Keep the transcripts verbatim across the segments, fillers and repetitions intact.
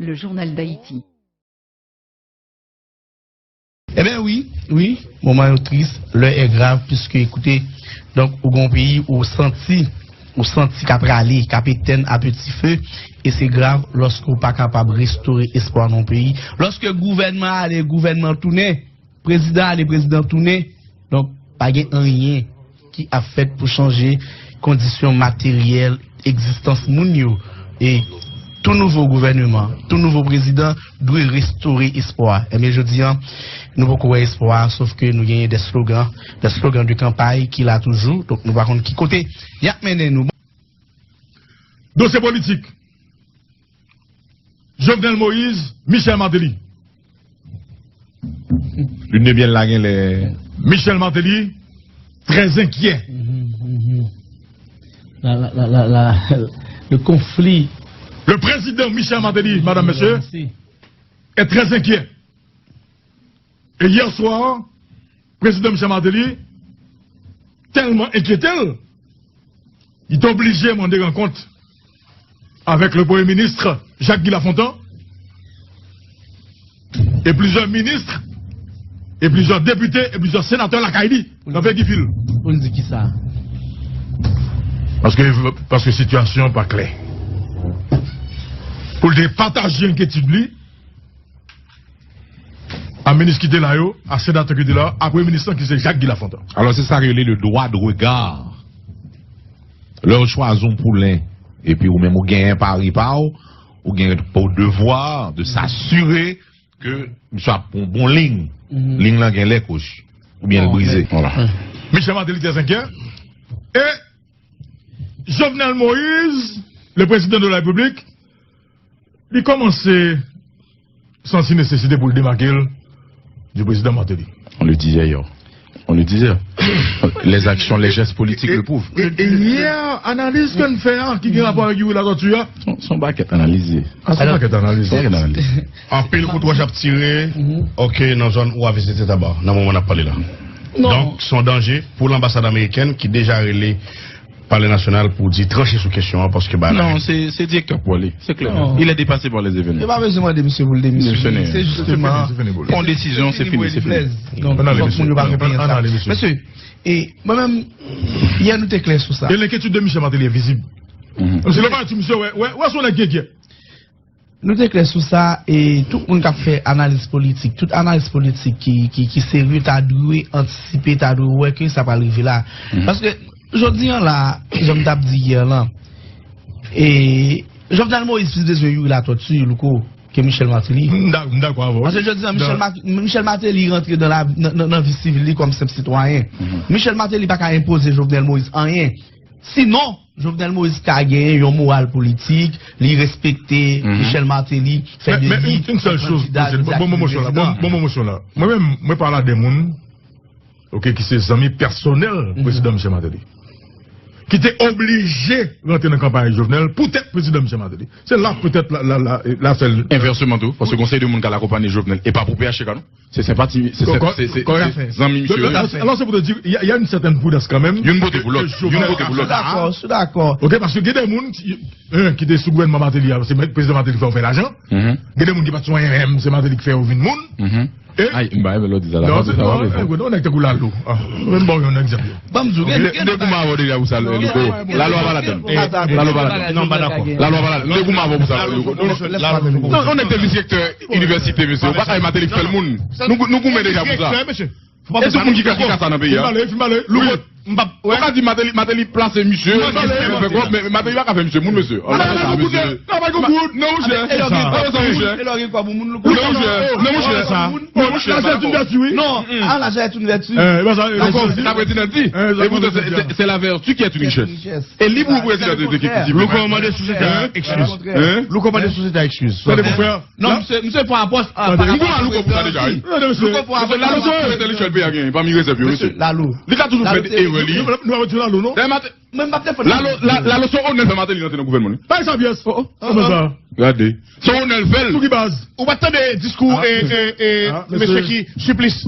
Le journal d'Haïti. Ebyen wi, wi, moman yo tris, lè è grav, piske ekoute, donk ou gen yon peyi ou santi, ou santi k ap rale, k ap etèn a peti fe, e se grav lòske ou pa kapab restore espwa nan yon peyi. Lòske gouvènman ale, gouvènman tounen, prezidan ale, prezidan tounen, donk pa gen anyen ki ap fèt pou chanje kondisyon materyèl egzistans moun yo. E tou nouvo gouvèneman, tou nouvo prezidan dwe restore espwa. Ebyen jodi an, nou poko wè espwa, sof ke nou genyen de slogan, de slogan de kanpay ki la toujou. Donk nou pa konn ki kote y ap mennen nou. Dosye politik. Jovenel Moïse, Michel Martelly. Lune de miel la gen lè. Michel Martelly, très inquiet. La, la, la, la, la, le conflit. Le président Michel Martelly, madame, monsieur, est très inquiet. Et hier soir, président Michel Martelly, tellement inquiété, il est obligé de demander rencontre avec le Premier ministre Jacques Guy Lafontant et plusieurs ministres et plusieurs députés et plusieurs sénateurs lakay li nan Vegifil. Pou l di ki sa? Paske, paske sitiyasyon pa klè. Pou l te pataje enkyetid li a minis ki te la yo, a senatè ki te la, a premye minis lan ki se Jacques Guy Lafontant. Alò se sa yo rele le droit de regard. Lè w chwazi yon poulen, epi ou menm ou genyen pari pa w, ou gen pou devwa de s'assurer ke misye ap pran bon liy. Liy lan gen lè kouch, oubyen l brize. Michel Martelly très inquiet. Et Jovenel Moïse, le président de la République, li kòmanse santi nesesite pou l demake l di prezidan Martelly. On le disait hier. On le disait. Les actions, les gestes politiques le prouvent. E yè, analiz ke n fè a, ki gen rapò avèk Youri Latortue a. Son, son pakèt analiz. A se pakèt analiz. Pakèt analiz. Anpil koutwaj ap tire, ok, nan zòn ou a vizite Taba, nan moman n ap pale la. Donk, se yon danje pou lanbasad amerikèn ki deja rele Palè Nasyonal pou di tranche sou kesyon an, paske ba. Non, se se direktè pou ale, se klè. Il est dépassé par les événements. Yo pa bezwen mande misye pou l demisyone. Se jisteman. Pran desizyon, se fini, se fini. Donk fòk moun yo pa repenyen sa. Mesye, e mwen menm, yè nou te klè sou sa. E lenkyetid de Michel Martelly est visible. Si lè pa ti misye, wè, wè, wè, se yon nèg ki enkyè. Nou te klè sou sa, e tout moun k ap fè analiz politik, tout analiz politik ki, ki, ki serye, ta dwe antisipe, ta dwe wè ke sa pral rive la. Paske, jodi an la, jan m t ap di yè lan, e Jovenel Moïse plis bezwen Youri Latortue, Louko, ke Michel Martelly. M dakò avè w. Paske jodi an, Michel Martelly rantre nan, nan, nan vi sivil li kòm senp sitwayen. Michel Martelly pa ka enpoze Jovenel Moïse anyen. Sinon, Jovenel Moïse ka genyen yon moral politik, li respekte Michel Martelly, fè de li yon kandida, li di a ki prezidan. Bon, bon, bon, mwen menm, mwen pale a de moun, ok, ki se zanmi pèsonèl prezidan Michel Martelly, ki te oblije rantre nan kanpay Jovenel poutèt prezidan Michel Martelly. Se la petèt la, la, la, la sèl. Envèseman tou, paske gon seri de moun k al akonpanye Jovenel, e pa pou P H T K non. Se senpati, se se se se zanmi misye yo. Alors c'est pour te dire, il y a, il y a une certaine prudence quand même. Youn pote pou lòt, youn pote pou lòt. Dakò, sou dakò. Ok, paske gen de moun ki, eh, ki te sou gouvènman Martelly a, se prezidan Martelly ki fè yo fè lajan. Gen de moun ki pa t sou anyen menm, se Martelly ki fè yo vin moun. E ay, m pa renmen lè w di sa la. Non, non, nèg tankou Lalo. Mwen ba w yon egzanp. Ban m di w, gen, gen de goumen avè w deja pou sa, Louko. Lalo a pa ladann. Lalo a pa ladann. Non, m pa dakò. Lalo a pa ladann. De goumen avè w pou sa, Louko. Non, non, nèg te vis rektè inivèsite, mesye. Ou pa ka di Martelly k fè l moun. Nou, nou goumen deja pou sa. E tout moun ki ka, ki ka sa nan peyi a. Louko, m p ap, ou ka di Martelly, Martelly plase misye, men Martelly pa ka fè misye moun, mesye. Travay gon goud. Non, monchè. Non, monchè. Non, monchè. Non, monchè. Non, monchè. Lajan est une vertu, wi. Non, ah, lajan est une vertu. Louko, sa prezidan di. E poutan, se, se, c'est la vertu qui est une richesse. E li pou prezidan de, de ki di. Louko mande sosyete a ekskiz. Louko mande sosyete a ekskiz. Tande, mon frè. Non, misye, misye pran apòch. M goumen a Louko pou sa deja, wi. Louko pran apòch. Lalo se yon entelektyèl peyi a genyen, pami rezèv yo, mesye. Lalo. Li ka toujou fè erè li. Nou pa di Lalo, non? Men m ap defann Lalo. Lalo, Lalo se yon onè l fè Martelly rantre nan gouvènman li. Bay sa pyès. Oh, oh. Gade. Se yon onè l fè l. Sou ki baz? Ou pa t tande diskou, eh, eh, eh, mesye ki Supplice.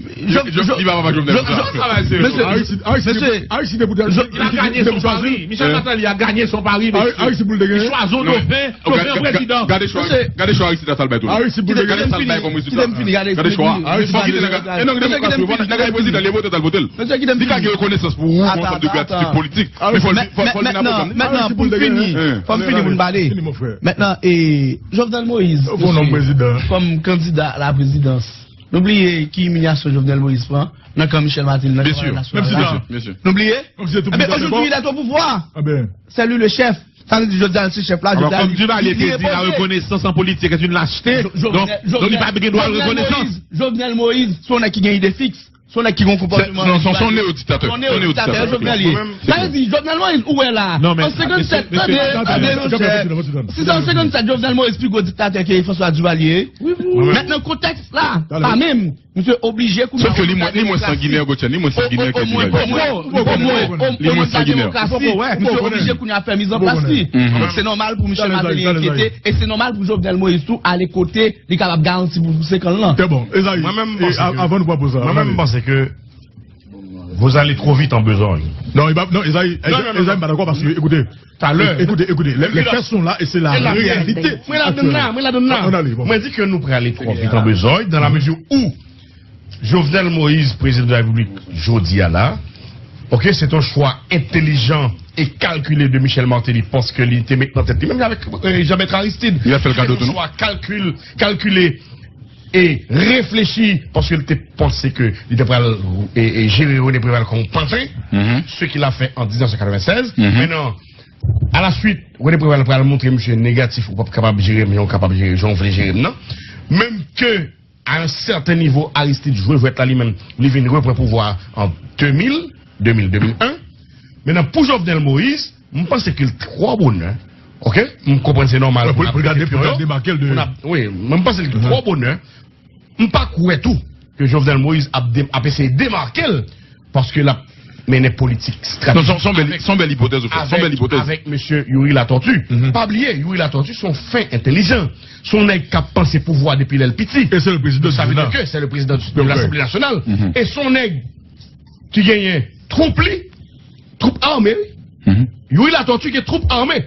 Li pa papa Jovenel konsa. Mesye, Aristide, Aristide, Aristide pou te, li te pou chwazi. Michel Martelly a gagné son pari, mesye. Aristide pou l te genyen. Li chwazi yon dofè, dofè an prezidan. Gade chwa, gade chwa Aristide a sa l bay tou. Aristide pou l te genyen. Gade sa l bay kòm rezilta. Gade chwa. Aristide pou l te genyen. E non, gen demokrasi, nèg la gen prezidan, li vote, sa l vote l. Li ka gen rekonesans pou ou, pou ansanm de gratitid politik. Men fò l, fò l vin apre sa. Mentnan, pou n fini, fò m fini pou n pale. Mentnan, e, Jovenel Moïse, kòm kandida a la prezidans, nou bliye ki imilyasyon Jovenel Moïse pran nan kan Michel Martelly, nan kan Nasyonal la. Nou bliye? Ebyen, aujourd'hui, il est au pouvoir. C'est lui le chef. Sa vle di, jodi a, se chèf la, jodi a, li, li repoze. Kòm Duvalier te di, la reconnaissance en politique est une lâcheté. Donk, donk, li pa gen dwa rekonesans. Jovenel Moïse, se yon nèg ki gen ide fiks. Se yon nèg ki gen konpòtman. Se yon neodiktatè. Se yon neodiktatè, Jovenel ye. Sa vle di, Jovenel Moïse, ou wè la, an senkannsèt, tande, tande, monchè. Si se an senkannsèt, Jovenel Moïse pi gwo diktatè ke François Duvalier. Mentnan, kontèks la, pa menm. Misye oblije kounye a. Sòf ke li mwens sanginè, Gauthier, li mwens sanginè ke Duvalier. Li mwens sanginè. Misye oblije kounye a fè mizanplas li. Donk, se nòmal pou Michel Martelly enkyete, e se nòmal pou Jovenel Moïse tou ale kote li kapab garanti pou se kan l lan. Trè bon. Esaïe, avan nou pran poz la, mwen menm, m panse ke vous allez trop vite en besogne. Non, non, Esaïe, Esaïe, m pa dakò paske, ekoute, talè. Ekoute, ekoute, les, les faits sont là et c'est la réalité actuelle. Mwen ladann la, mwen ladann la. Mwen di ke nou prale twò vit an bezòy, dans la mesure où Jovenel Moïse, président de la République, jodi a la, ok, c'est un choix intelligent et calculé de Michel Martelly, paske li te met nan tèt li, menm avèk, euh, Jean-Bertrand Aristide, c'est un choix calcul-, calculé e reflechi, paske li te panse ke li te pral, e, e, jere René Préval kòm yon panten, ce qu'il a fait en dix-neuf cent quatre-vingt-seize. Mentnan, a la suite, René Préval pral montre misye negatif, ou p ap kapab jere m, jan w kapab jere, jan w vle jere m nan. Menm ke, à un certain niveau, Aristide jwe jwèt la li menm, li vin repran pouvwa an de mil, de mil, de mil en. Mentnan, pou Jovenel Moïse, m panse ke l twò bonè. Ok? M konprann se nòmal pou n ap pete pyon yo. Pou n ap, wi, men m panse l twò bonè. M pa kwè tou ke Jovenel Moïse ap de-, ap eseye demake l paske l ap mennen politik stratejik. Non, se yon, se yon bèl, se yon bèl ipotèz ou fè. Se yon bèl ipotèz. Avèk mesye Youri Latortue. Pa bliye, Youri Latortue se yon fen entèlijan. Se yon nèg k ap panse pouvwa depi lè l piti. E se le président du Sénat. Sa vle di ke se le président de l'Assemblée nationale. E se yon nèg ki genyen twoup li, twoup ame, wi. Youri Latortue gen twoup ame,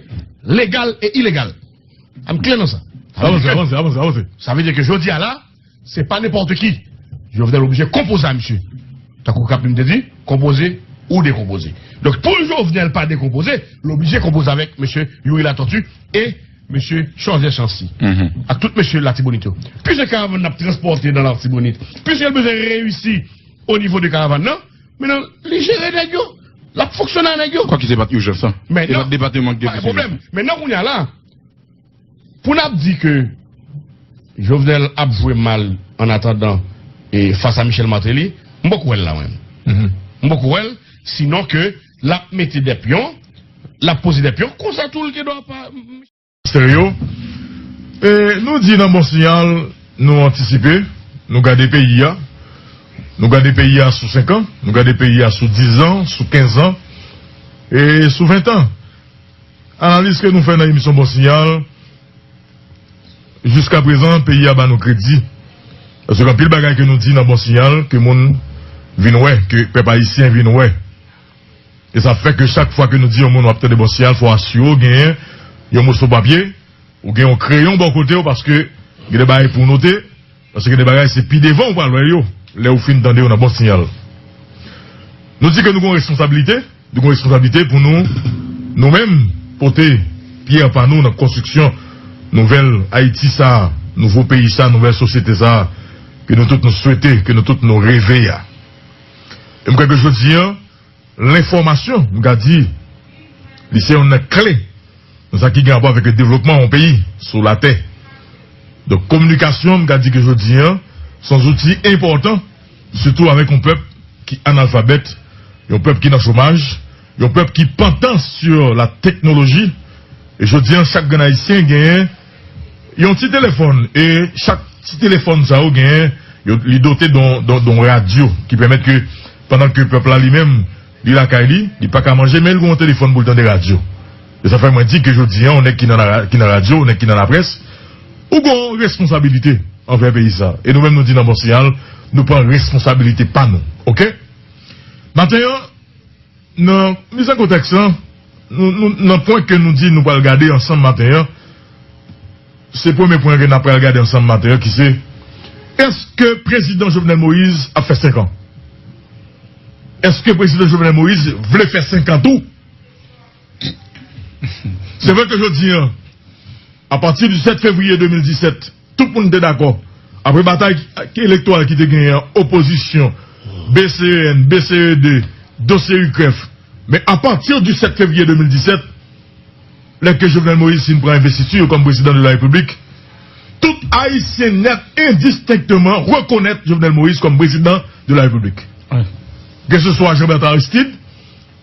legal e ilegal. An m klè nan sa. Avanse, avanse, avanse, avanse. Sa vle di ke jodi a la, se pa nenpòt ki. Jovenel oblije konpoze a misye. Tankou Kaplim te di, konpoze ou dekonpoze. Donk, pou Jovenel pa dekonpoze, l oblije konpoze avèk mesye Youri Latortue e mesye Chaudière Chancy. Ak tout mesye Latibonit yo. Piske karavàn n ap transpòte nan Latibonit, piske l bezwen reyisi o nivo de karavàn nan, mentnan, li jere nèg yo, l ap fonksyone ak nèg yo. Kwak se pa t ijans sa. Se pa t depatman k te fonksyone. Men nan kounye a la, pou n ap di ke Jovenel ap jwe mal an atandan e fas a Michel Martelly, m poko wè l la mwen. M poko wè l, sinon ke l ap mete de pyon, l ap poze de pyon, konsa tou l te dwa pa. Stereo. E nou di nan Bon Siyal, nou antisipe, nou gade peyi a, nou gade peyi a sou senk an, nou gade peyi a sou diz an, sou kenz an, e sou ven an. Analiz ke nou fè nan emisyon Bon Siyal, jiska prezan, peyi a ba nou kredi. Paske gen anpil bagay ke nou di nan Bon Siyal, ke moun vin wè, ke pèp ayisyen vin wè. E sa fè ke chak fwa ke nou di yon moun w ap tande Bon Siyal, fò w asire w genyen yon moso papye, ou gen yon kreyon bò kote w, paske gen de bagay pou w note, paske gen de bagay se pi devan ou pral wè yo, lè ou fin tande yo nan Bon Siyal. Nou di ke nou gen yon responsablite, nou gen yon responsablite pou nou, nou menm, pote pyè pa nou nan konstriksyon nouvèl Ayiti sa, nouvo peyi sa, nouvèl sosyete sa, ke nou tout nou swete, ke nou tout nou reve a. E m kwè ke jodi a, lenfòmasyon, m ka di, li se youn nan kle nan sa ki gen rapò avèk devlopman yon peyi sou latè. Donk, kominikasyon, m ka di ke jodi a, se yon zouti enpòtan, sitou avèk yon pèp ki analfabèt, yon pèp ki nan chomaj, yon pèp ki pantan sur la teknoloji. E jodi a, chak grenn Ayisyen genyen yon ti telefòn, e chak ti telefòn sa yo genyen, yo, li dote don, don, don radyo, ki pèmèt ke, pandan ke pèp la li menm, li lakay li, li pa ka manje, men li gen yon telefòn pou l tande radyo. E sa fè mwen di ke jodi a, yon nèg ki nan la, ki nan radyo, yon nèg ki nan laprès, ou gen yon responsabilite. anvè peyi sa. E nou menm nou di nan Bon Siyal, nou pran responsabilite pa nou. Oke? Maten an, nan miz an kontèks lan, nou, nou, nan pwen ke nou di nou pral gade ansanm maten an, se premye pwen ke n ap pral gade ansanm maten an ki se, èske prezidan Jovenel Moïse ap fè senk an? Èske prezidan Jovenel Moïse vle fè senk an tou? Se vre ke jodi an, apati di sèt fevriye de mil disèt, tout moun te dakò, apre batay elektoral ki te genyen an, opozisyon, B C E N, B C E D, dosye UCREF, men apati di sèt fevriye de mil disèt, lè ke Jovenel Moïse fin pran envestiti kòm prezidan de la Repiblik, tout Ayisyen nèt endistenkteman rekonèt Jovenel Moïse kòm prezidan de la Repiblik. Ke se swa Jean Bertrand Aristide,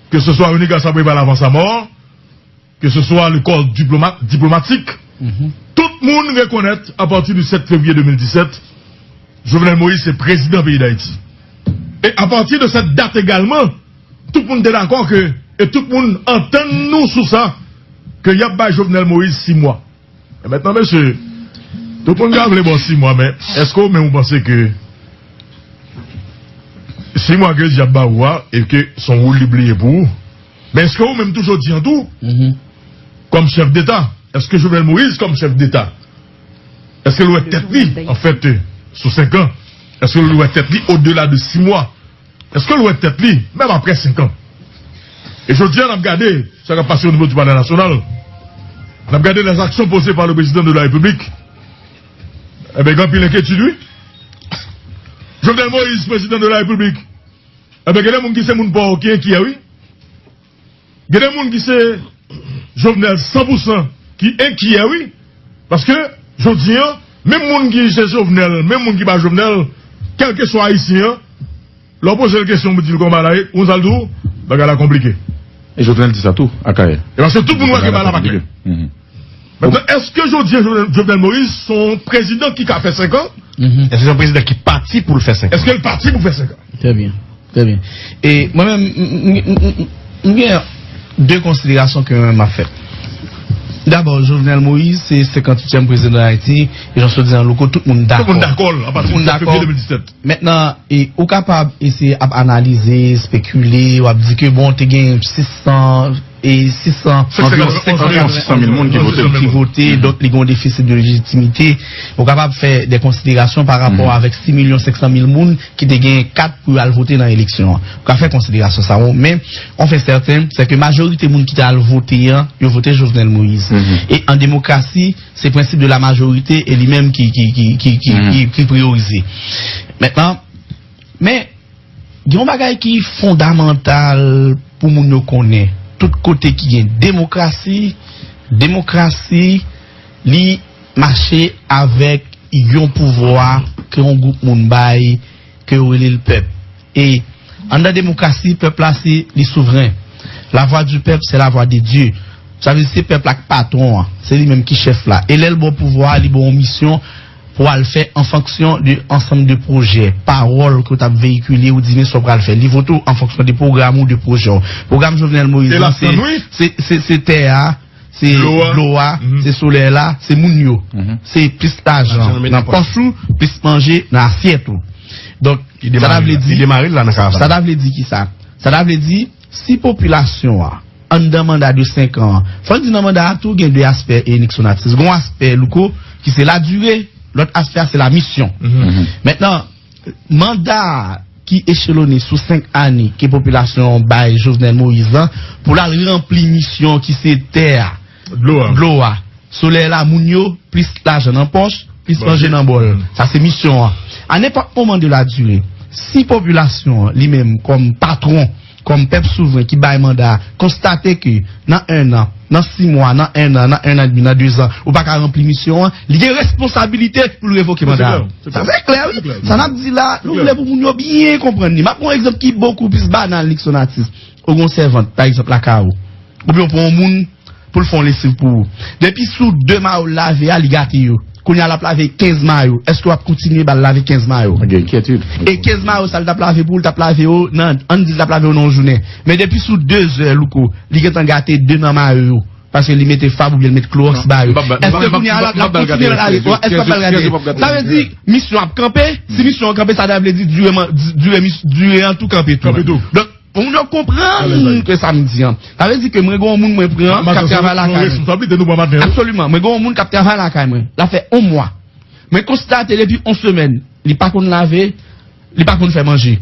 ke se swa René Garcia Préval avan sa mò, ke se swa le corps diplomat, diplomatik, tout moun rekonèt apati di sèt fevriye de mil disèt, Jovenel Moïse se prezidan peyi Dayiti. E apati de sèt dat egalman, tout moun te dakò ke, e tout moun antann nou sou sa, ke y ap bay Jovenel Moïse sis mwa. E mentnan, mesye, tout moun ka vle ba w sis mwa, men èske ou menm ou panse ke sis mwa ke dyab ba ou a, e ke se yon woul li bliye pou ou? Men èske ou menm tou jodi an tou, kòm chèf deta, èske Jovenel Moïse kòm chèf deta, èske l wè tèt li, anfèt, sou senk an, èske l wè tèt li odela de sis mwa? Èske l wè tèt li, menm apre senk an? E jodi a, n ap gade sa k ap pase o nivo di Palè Nasyonal. N ap gade les actions posées par le président de la République. Enben, gen anpil enkyetid, wi. Jovenel Moïse, prezidan de la Repiblik. Enben, gen de moun ki se moun pa w ki enkyè, wi. Gen de moun ki se Jovenel san pou san ki enkyè, wi. Paske, jodi an, menm moun ki se Jovenel, menm moun ki pa Jovenel, kèlkeswa Ayisyen an, lè w poze l kesyon pou di l kòman bagay la ye, ou konn sa l di w, bagay la konplike. E Jovenel di sa tou, Akayè. E paske tout moun wè ke bagay la pa klè. Mentnan, èske jodi an Jovenel, Jovenel Moïse se yon prezidan ki ka fè senk an? Èske se yon prezidan ki pati pou l fè senk an? Èske l pati pou fè senk an? Trè byen. Trè byen. E mwen menm, m, m, m, m, m gen de konsiderasyon ke mwen menm m ap fè. Dabò, Jovenel Moïse se senkantuityèm prezidan Dayiti, e jan w di an, Louko, tout moun dakò. Tout moun dakò, apati di sèt fevriye de mil disèt. Mentnan, e, ou kapab eseye ap analize, espekile, w ap di ke, bon, te gen sis san, e, sis san, anviwon senk san mil moun ki vote. Ki vote, donk li gen yon defisit de lejitimite. Ou kapab fè de konsiderasyon pa rapò avèk sis milyon senk san mil moun ki te gen kat pou yo al vote nan eleksyon an. Ou ka fè konsiderasyon sa yo, men, on fait certain, c'est que majorite moun ki te al vote an, yo vote Jovenel Moïse. E an demokrasi, se prensip de la majorite e li menm ki, ki, ki, ki, ki, ki, ki priyorize. Mentnan, men, gen yon bagay ki fondamantal pou moun yo konnen. Tout kote ki gen demokrasi, demokrasi, li mache avèk yon pouvwa ke yon gwoup moun bay, ke yo rele l pèp. E anndan demokrasi, pèp la se li souvren. La voix du peuple, c'est la voix de Dieu. Sa vle di se pèp la k patwon an, se li menm ki chèf la. E lè l ba w pouvwa a, li ba w yon misyon pou al fè an fonksyon de ansanm de pwojè, pawòl ke w t ap veyikile, ou di men sa w pral fè. Li vote w an fonksyon de pwogram ou de pwojè w. Pwogram Jovenel Moïse lan, se, se, se, se tè a, se dlo a, se solèy la, se moun yo. Se plis lajan nan pòch ou, plis manje nan asyèt ou. Donk, sa ta vle di, sa ta vle di ki sa? Sa ta vle di, si popilasyon an, anndan manda de senk an an, fò n di nan manda a tou gen de aspè, e Nixon Artis. Gen yon aspè, Louko, ki se la dire, lòt aspè a se la misyon. Mentnan, manda ki echelone sou senk ane ke popilasyon an bay Jovenel Moïse lan pou l al ranpli misyon ki se tè a, dlo a, solèy la, moun yo, plis lajan nan pòch, plis manje nan bòl. Sa se misyon an. A nenpòt moman de la dire, si popilasyon an, li menm, kòm patwon, kòm pèp souvren ki bay manda a, konstate ke nan en an, nan sis mwa, nan en an, nan en an edmi, nan de zan, ou pa ka ranpli misyon an, li gen responsabilite pou l revoke manda a. Sa se klè, wi. Sa n ap di la, nou vle pou moun yo byen konprann li. M ap pran yon egzanp ki bokou plis banal, Nixon Artis. Ou gen yon sèvant, pa egzanp, lakay ou. Oubyen ou pran yon moun pou l fè yon lesiv pou ou. Depi sou de mayo l lave a, li gate yo. Kounye a l ap lave kenz mayo. Èske w ap kontinye ba l lave kenz mayo? Gen enkyetid. E kenz mayo sa l t ap lave pou ou, l t ap lave yo nan, ann di l t ap lave yo nan yon jounen. Men depi sou de zè, Louko, li gentan gate de nan mayo yo. Paske li mete fab oubyen li met klowòks ba yo. Èske kounye a la, l ap kontinye rale? Èske l ap rale? Sa vle di, misyon ap kanpe. Si misyon an kanpe, sa ta vle di dire, dire an tou kanpe tou. Kanpe tou. Donk, pou moun yo konprann ke sa m di an. Sa vle di ke mwen gen yon moun mwen pran k ap travay lakay mwen. Absoliman. Mwen gen yon moun k ap travay lakay mwen. L ap fè yon mwa. Mwen konstate depi yon semèn, li pa konn lave, li pa konn fè manje.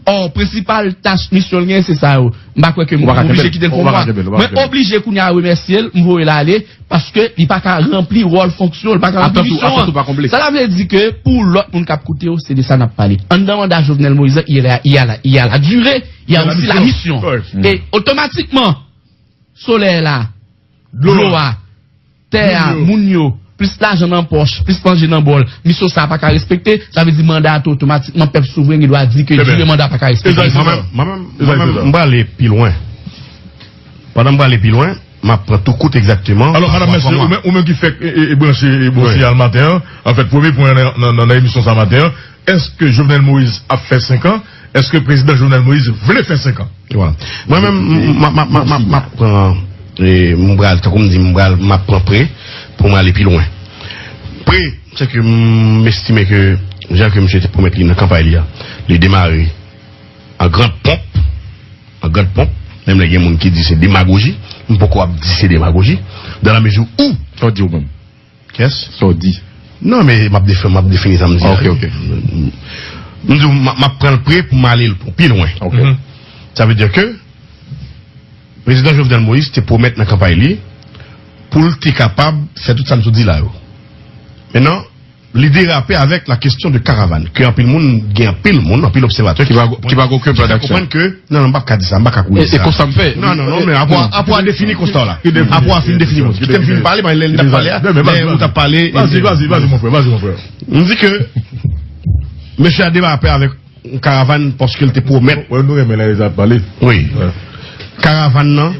Ò, prensipal tach, misyon l gen, se sa yo. M pa kwè ke m oblije kite l pou mwa. Mwen oblije kounye a remèsye l, m voye l ale, paske li pa ka ranpli wòl fonksyon, li pa ka ranpli misyon an. Sa ta vle di ke pou lòt moun k ap koute yo, se de sa n ap pale. Anndan manda Jovenel Moïse, il a, il a, il a la durée, il y a aussi la mission. E otomatikman, solèy la, dlo a, tè a, moun yo, plis lajan nan pòch, plis manje nan bòl, misyon sa a pa ka respekte, sa vle di manda a tou otomatikman pèp souvren gen dwa di ke dire manda a pa ka respekte. Mwen menm, mwen menm, mwen menm, m prale pi lwen. Pandan m prale pi lwen, m ap pran tou kout egzakteman. Alò, madanm, mesye, ou menm, ou menm ki fèk e, e, e branche e bon siyal maten an, anfèt, premye pwen nan, nan, nan emisyon sa maten an, èske Jovenel Moïse ap fè senk an? Èske prezidan Jovenel Moïse vle fè senk an? Mwen menm, m ap pran, e, m pral, tankou m di, m pral, m ap pran pre pou m ale pi lwen. Pre, se ke m estime ke jan ke misye te pwomèt li nan kanpay li a, li demare an grand pomp, an grand pomp, menm lè gen moun ki di se demagoji, m poko ap di se demagoji, dans la mesure où. Sa w di w menm? Kiyès? Sa w di? Non, men m ap defi-, m ap defini sa m di la. Ok, ok. M di w, m ap, m ap pran l pre pou m ale l pou pi lwen. Ok. Sa vle di ke prezidan Jovenel Moïse te pwomèt nan kanpay li pou l te kapab fè tout sa m sot di la yo. Mentnan, li derape avèk la kesyon de karavàn, ke anpil moun, gen anpil moun, anpil obsèvatè ki pa, ki pa gen okenn plan d'aksyon. Ki fè konprann ke, non, non, m p ap ka di sa, m pa ka kouri sa. E, e konsa m fè. Non, non, non, men apre, apre defini konsta w la. Apre fin defini konsta w. Kite m fin pale, men lè m t ap pale a, lè ou t ap pale. Vas-y, vas-y, vas-y, mon frère, vas-y, mon frère. M di ke mesye a derape avèk yon karavàn paske l te pwomèt. Wè, nou renmen lè Elisa ap pale. Wi. Karavàn nan,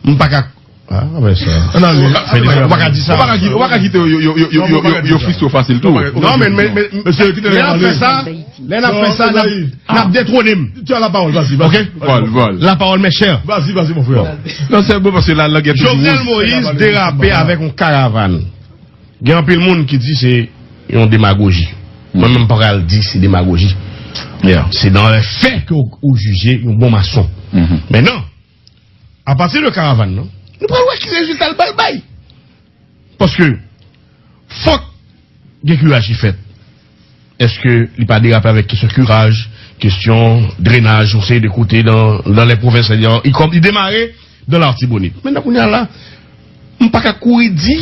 m pa ka Ah, ben sa. Ou pa ka di sa. Ou pa ka ki-, ou pa ka kite yo, yo, yo fristre w fasil tou. Non, men, men, men, lè n ap fè sa, lè n ap fè sa, n ap, n ap detwone m. Tu as la parole, vas-y, vas-y. Ok? Vol, vol. La parole m'est chère. Vas-y, vas-y, mon frère. Non, se bon, paske la, la gèt toujou. Jovenel Moïse derape avèk yon karavàn. Gen anpil moun ki di se yon demagoji. Mwen menm, m pa pral di se demagoji. Se dans les faits ke ou, ou jije yon bon mason. Men non, apati de karavàn nan, nou pral wè ki rezilta l pral bay. Paske fòk gen kiraj ki fèt. Èske li pa derape avèk kesyon kiraj, kesyon drenaj, yon seri de kote dans, dans les provinces, y compris, li demare dans l'Artibonite. Mentnan, kounye a la, m pa ka kouri di,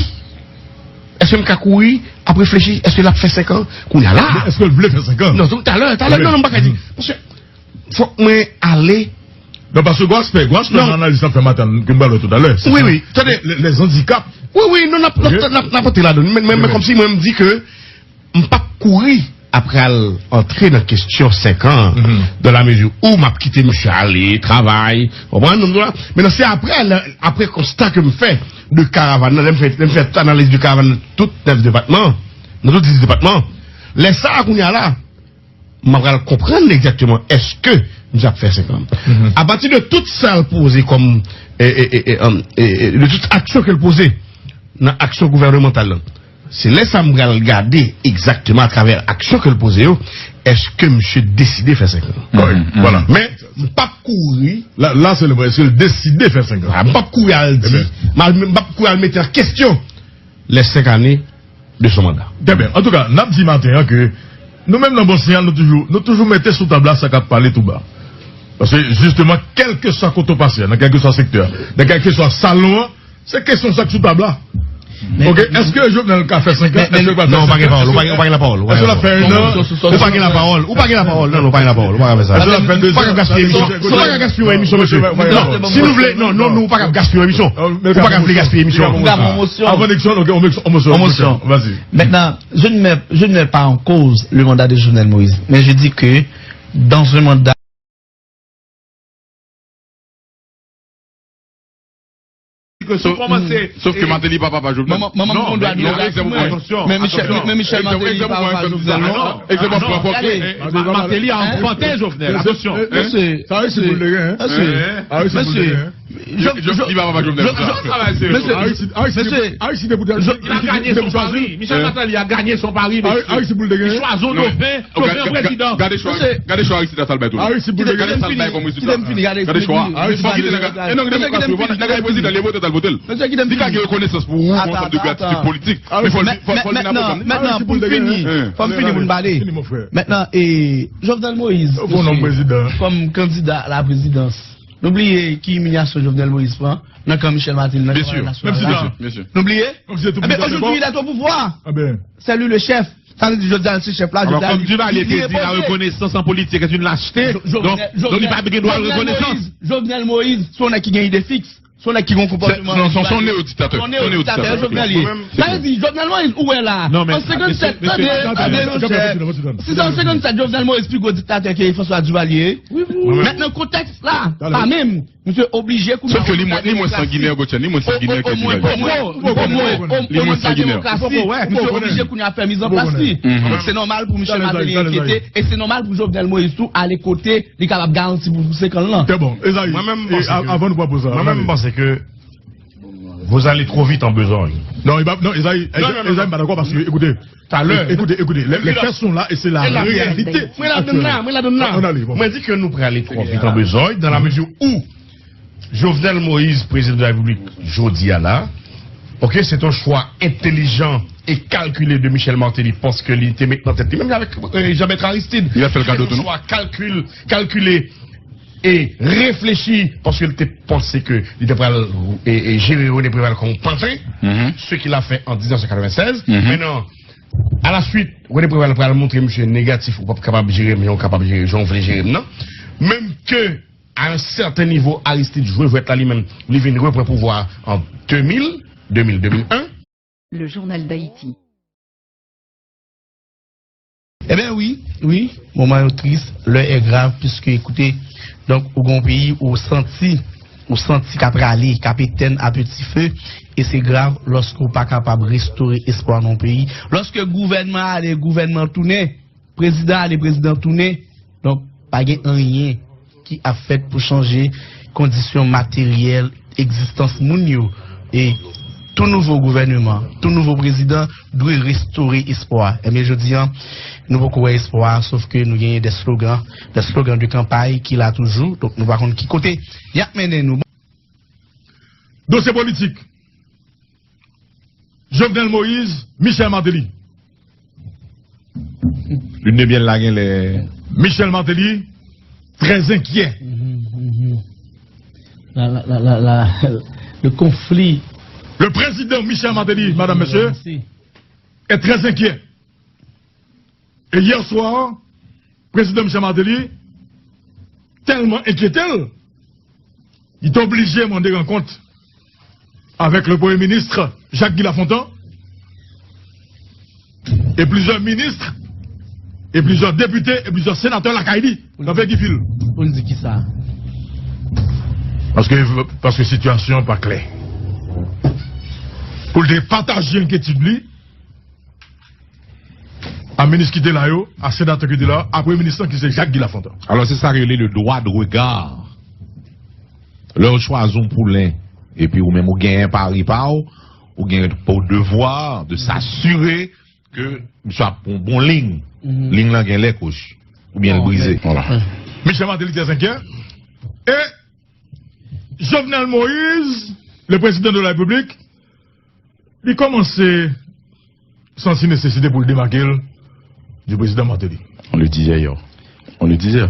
èske m ka kouri ap reflechi, èske l ap fè senk an? Kounye a la. Men èske l vle fè senk an? Non, talè, talè, non, non, m pa ka di. Paske fòk mwen ale. Non, paske gwo aspè, gwo aspè nan analiz n ap fè maten an, ke m pral wè toutalè. Wi, wi, tande. Les, les handicaps. Wi, wi, non, n ap, n ap, n ap, n ap antre ladan. Men, men, men kòmsi mwen, m di ke m p ap kouri ap pral antre nan kesyon senk an, dans la mesure où m ap kite misye ale, travay, konprann, nou la. Mentnan, se apre, apre konsta ke m fè de karavàn nan, lè m fè, lè m fè tout analiz de karavàn nan tout nèf depatman, nan tout dis depatman, lè sa a, kounye a la, m ap pral konprann egzakteman èske misye ap fè senk an. Apati de tout sa l poze kòm, e, e, e, e, e, e, de tout aksyon ke l poze nan aksyon gouvènemantal lan, se lè sa a m pral gade egzakteman atravè aksyon ke l poze yo, èske misye deside fè senk an. Kòrèk. Vwala. Men, m p ap kouri. La, la se le mwen, èske l deside fè senk an? M p ap kouri al di, m p ap kouri al mete an kesyon lè senk ane de son manda. Trè byen. Antouka, n ap di maten an ke nou menm nan Bon Siyal, nou toujou, nou toujou mete sou tab la sa k ap pale tou ba. Paske, jisteman, kèlkeswa kote w pase a, nan kèlkeswa sektè a, nan kèlkeswa salon an, se kesyon sa k sou tab la. Ok, èske Jovenel ka fè senk an? Èske l pral fè senk an? Non, ou pa gen pawòl, ou pa gen, ou pa gen lapawòl. Èske l ap fè en an? Ou pa gen lapawòl, ou pa gen lapawòl, non, non, ou pa gen lapawòl, ou pa ka fè sa. Èske l ap fè de zan? Ou pa ka gaspiye emisyon, ou pa ka gaspiye yon emisyon, mesye. Non, si nou vle, non, non, non, ou pa ka gaspiye yon emisyon. Ou pa ka vle gaspiye emisyon. Avan eleksyon, ok, on motion, on motion. Vas-y. Maintenant, je ne mets, je ne mets pas en cause le mandat de Jovenel Moïse, mais je dis que dans un mandat Sof ke Martelly pa papa Jovenel. Manman, manman, non, men, non, egzanp, egzanp, egzanp, egzanp, egzanp, egzanp, egzanp, Martelly a anfante Jovenel. Attention, hein. Mesye, mesye, mesye. Li pa papa Jovenel pou sa. Mesye, Aristide, Aristide, mesye, Aristide pou te, li ta ganye son pari. Michel Martelly a ganye son pari, mesye. Aristide pou l te genyen. Li chwazi yon dofen, dofen prezidan. Gade chwa, gade chwa Aristide a sa l bay tou. Aristide pou l te genyen. Gade sa l bay kòm rezilta. Gade chwa. Aristide pou l te genyen. E non, demokrasi, nèg la prezidan, li vote, l vote l. Li ka gen rekonesans pou ou, pou ansanm de gratitid politik. Men fò l, fò l vin apre sa. Mentnan, pou m fini, fò m fini pou n pale. Mentnan, e, Jovenel Moïse, kòm kandida a la prezidans, nou bliye ki imilyasyon Jovenel Moïse pran nan kan Michel Martelly, nan kan Nasyonal la. Nou bliye? Enben, aujourd'hui, il est au pouvoir. C'est lui le chef. Sa vle di, jodi a, l se chèf la, jodi a, kòm Duvalier te di, la reconnaissance en politique est une lâcheté, donk, donk, li pa gen dwa rekonesans. Jovenel Moïse, se yon nèg ki gen ide fiks. Se yon nèg ki gen konpòtman. Non, se yon neodiktatè. Se yon neodiktatè, Jovenel ye. Sa vle di, Jovenel Moïse, ou wè la, an senkannsèt, tande, tande, monchè. Si se an senkannsèt, Jovenel Moïse pi gwo diktatè ke François Duvalier. Mentnan, kontèks la, pa menm. Misye oblije kounye a. Sòf ke li mwens sanginè, Gotchen, li mwens sanginè ke Duvalier. Li mwens sanginè. Misye oblije kounye a fè mizanplas li. Donk, se nòmal pou Michel Martelly enkyete, e se nòmal pou Jovenel Moïse tou ale kote li kapab garanti pou, pou se kan l lan. Trè bon. Ezayi, avan nou pran poz la, mwen menm, m panse ke vous allez trop vite en besogne. Non, non, Ezayi, Ezayi, m pa dakò paske, ekoute, talè, ekoute, ekoute, les faits sont là et c'est la réalité. Mwen la donn la, mwen la donn la. Mwen di ke nou prale twò vit an bezòy, dans la mesure où Jovenel Moïse, président de la République, jodi a la, ok, c'est un choix intelligent et calculé de Michel Martelly, paske li te met nan tèt li, menm avèk, euh, Jean-Bertrand Aristide, li fè l kado tou, non? Kalkil, kalkile e reflechi, paske li te panse ke li te pral, e, e, jere René Préval kòm yon pantre, ce qu'il a fait en dix-neuf cent quatre-vingt-seize. Mentnan, a la suite, René Préval pral montre misye negatif, ou p ap kapab jere m, jan w kapab jere, jan w vle jere m nan. Menm ke, à un certain niveau, Aristide jwe jwèt la li menm, li vin repran pouvwa an de mil, de mil, de mil en. Le Journal d'Haïti. Ebyen wi, wi, moman yo tris, lè è grav, piske, ekoute, donk, ou gen yon peyi ou santi, ou santi k ap rale, k ap etèn a peti fe, e se grav lòske ou pa kapab restore espwa nan yon peyi. Lòske gouvènman ale, gouvènman tounen, prezidan ale, prezidan tounen, donk, pa gen anyen ki ap fèt pou chanje kondisyon materyèl egzistans moun yo. E tou nouvo gouvèneman, tou nouvo prezidan dwe restore espwa. Ebyen, jodi a, nou poko wè espwa a, sòf ke nou genyen de slogan, de slogan de kanpay ki la toujou. Donk, nou pa konn ki kote y ap mennen nou. Dosye politik. Jovenel Moïse, Michel Martelly. Lune de miel la genlè. Michel Martelly, très inquiet. Mhm, mhm. La, la, la, la, la, le conflit. Le président Michel Martelly, madame, monsieur, est très inquiet. E yè swa, prezidan Michel Martelly tèlman enkyete l, li te oblije mande rankont avèk le premye minis Jacques Guy Lafontant e plizyè minis e plizyè depite e plizyè senatè lakay li nan Vegifil. Pou l di kisa? Paske, paske sitiyasyon an pa klè. Pou l te pataje enkyetid li, a minis ki te la yo, a senatè ki te la, a premye minis lan ki se Jacques Guy Lafontant. Alò, se sa yo rele le droit de regard. Lè yo chwazi yon poulen, epi ou menm ou genyen pari pa w, ou gen pou devwa de s'assurer ke misye ap pran bon liy. Mhm. Liy lan gen lè kouch, oubyen l brize. Voilà. Michel Martelly te zenkyè. E Jovenel Moïse, le président de la République, li kòmanse santi nesesite pou l demake l di prezidan Martelly. On le disait hier. On le disait.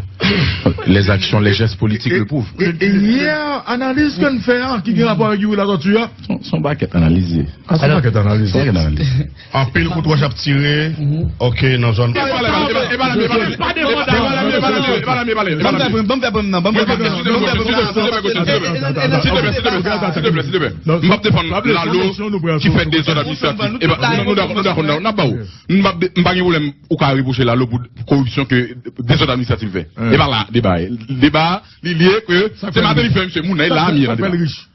Les actions, les gestes politiques le prouvent. E, e, e yè, analiz ke n fè a, ki gen rapò avèk Youri Latortue a. Son, son pakèt analiz ye. A, son pakèt analiz. Son pakèt analiz. Anpil koutwòch ap tire. Mhm. Ok, nan zòn. Ban m fè pwen m nan, ban m fè pwen m nan. Silteplè, silteplè, silteplè, silteplè. M p ap defann Lalo ki fè dezòd administratif. E pa, nou dakò, nou dakò, n ap ba w. M p ap de-, m pa gen pwoblèm, ou ka repwoche Lalo pou koripsyon ke dezòd administratif fè. E pa la deba a ye. Deba a, li lye ke se Martelly fè misye moun nan, e la m ye nan deba a.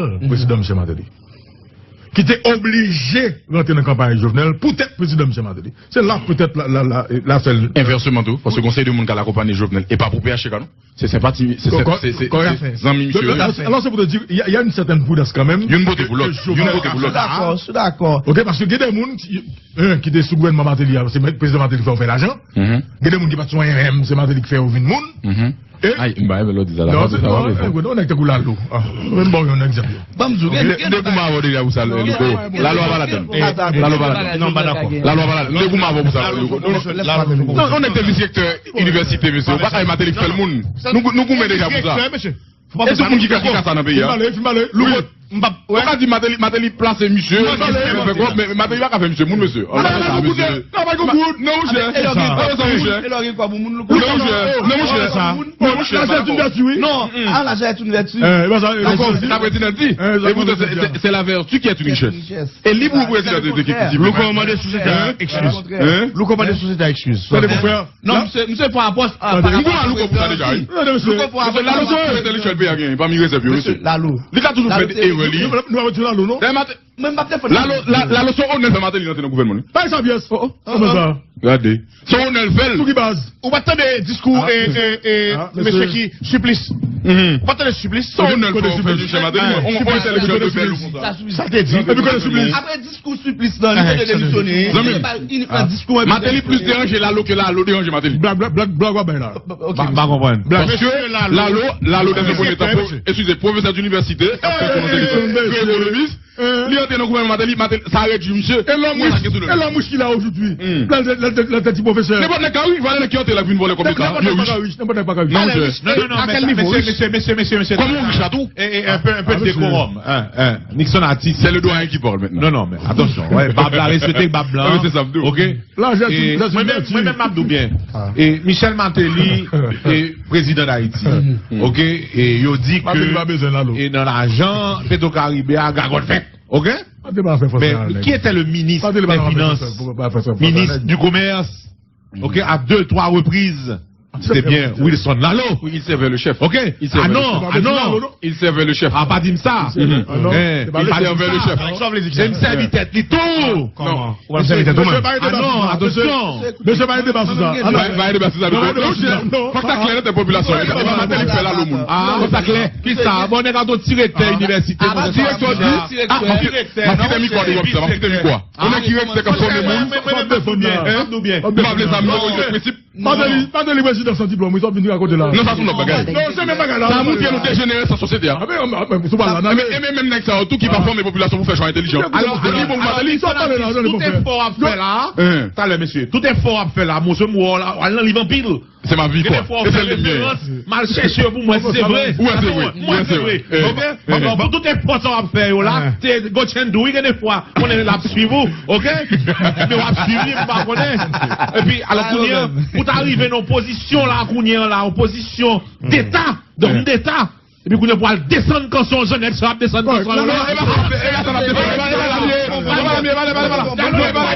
Jovenel, prezidan Michel Martelly. Ki te oblije rantre nan kanpay Jovenel poutèt prezidan Michel Martelly. Se la poutèt la, la, la, la sèl. Envèseman tou, paske gon seri de moun k al akonpanye Jovenel, e pa pou P H T K non. Se senpati, se, se, se, se zanmi misye yo ye. Alò, se pou te di, y a, y a une certaine prudence quand même. Youn pote pou lòt. Youn pote pou lòt. Dakò, dakò. Ok, paske gen de moun ki, eh, ki te sou gouvènman Martelly a, se prezidan Martelly ki fè yo fè lajan. Gen de moun ki pa t sou anyen menm, se Martelly ki fè yo vin moun. Ay, m pa renmen lè w di sa la. Non, se non, non, nèg tankou Lalo. Ah, men bon, yon egzanp. Ban m di w, gen, gen de moun avè w deja pou sa, Louko. Lalo a pa ladann. Lalo a pa ladann. Non, m pa dakò. Lalo a pa ladann. De moun avè w pou sa, Louko. Non, non, nèg te vis rektè inivèsite, mesye. Ou pa ka Martelly k fè l moun. Nou, nou goumen deja pou sa. E tout moun ki ka, ki ka sa nan peyi a. Fin pale, fin pale. Louko, m p ap, ou ka di Martelly, Martelly plase misye, misye fè kòb, men Martelly pa ka fè misye moun, mesye. Travay pou kout, travay pou kout. Non, monchè. E lè w gen kòb, e lè w gen kòb, moun, Louko. Non, monchè. Non, monchè. Non, monchè. Lajan est une vertu, wi. Non, ah, lajan est une vertu. Dakò, se sa prezidan di. E poutan, se, se, c'est la vertu qui est une richesse. E li pou prezidan de, de ki di. Louko mande sosyete a eskiz. Louko mande sosyete a eskiz. Tande, mon frè. Non, misye, misye pa rapò a, pa rapò a Louko pou sa deja, wi. Louko pou sa deja. Lalo se yon entelektyèl peyi a genyen, pami rezèv yo, mesye. Lalo. Li ka toujou fè erè, li. Nou, nou, nou, nou, Lalo, non? Dèyè Martelly. Mwen, m ap defann. Lalo, la, Lalo se onè fè Martelly rantre nan gouvènman li. Pa sa pyès. Oh, oh. Sa pa sa. Gade. Se onè l fè l. Sou ki baz? Ou pa tande diskou, e, e, e, mesye ki Supplice. Ou pa tande Supplice? Se onè l fè, fè Michel Martelly. On entelektyèl de bèl ou konsa. Sa te di. Epi kote Supplice? Apre diskou Supplice lan, li te demisyone. Zanmi m, Martelly plis deranje Lalo ke Lalo deranje Martelly. Blag, blag, blag, blag w ap bay la. M pa konprann. Paske Lalo, Lalo, dans un premier temps, eskize, pwofesè dinivèsite, k ap fè konnen se li ekonomis, li Te nan gouvènman Martelly, Martelly, sa redui misye. E lòm rich, e lòm rich ki la aujourd'hui. Lè l te ti pwofesè. Nenpòt nèg ka rich, vòlè nèg ki antre la vin vòlè kòb leta. Yo rich. Nenpòt nèg pa ka rich. Non, monchè. Non, non, non, a kèl nivo rich? Mesye, mesye, mesye, mesye. Kòman ou rich la tou? E, e, un peu, un peu de décorum. Hein, hein. Nixon Artiste. C'est le doyen qui parle maintenant. Non, non, men atansyon. Wè, bab la, respekte bab la. Non, men se sa m di w. Ok? Mwen menm, mwen menm, m ap di w byen. E Michel Martelly, e prezidan Dayiti. Ok? E yo di ke e nan lajan Petro Caribe a, gagòt fèt. Ok? Men qui était le ministre des Finances, ministre du Commerce, ok, à deux, trois reprises? C'était bien Wilson Lalo. Oui, il servait le chef. Ok? Ah non, ah non. Il servait le chef. Ah, pa di m sa. Il servait le chef. Li sèvi tèt li tou. Kòman? Ou pa sèvi tèt ou menm? Ah non, atansyon. Mesye, pa gen deba sou sa. Pa gen deba sou sa. Fòk sa klè nan tèt popilasyon. E pa Martelly k fè Lalo moun. Fòk sa klè. Kisa? Bon, nèg la t on direktè inivèsite. Direktè, direktè. M ap kite mikwo a devan sa, m ap kite mikwo a. Yon nèg ki rete k ap fòme moun. M ap defann la. M ap defann la. M pa vle sa, m nan prensip. Martelly, Martelly prezidan san diplòm, wi, sa w ap vin rakonte la. Non, sa se yon lòt bagay. Non, se menm bagay la. Sa montre nou dejenere sa sosyete a. E men, e men, menm nèg sa yo tou ki pa fòme popilasyon pou fè chwa entèlijan. Alò, a nivo Martelly, tout efò w ap fè la, talè, mesye, tout efò w ap fè la, monchè, m wè w la, w al nan liv anpil. Se ma vi, kwa. E se li m genyen. M al chèche yo pou m wè si se vre. Ou wè se vre. Ou wè se vre. Ok? Bon, bon, tout efò sa w ap fè yo la, se Gotchendu, wi, gen de fwa, konnen l ap swiv ou, ok? Men w ap swiv li, m pa konnen. Epi, alò, kounye an, pou ta rive nan pozisyon la, kounye an la, yon pozisyon deta, dòm deta, epi kounye an pou al desann kanson, jan nèg sa ap desann kanson yo la.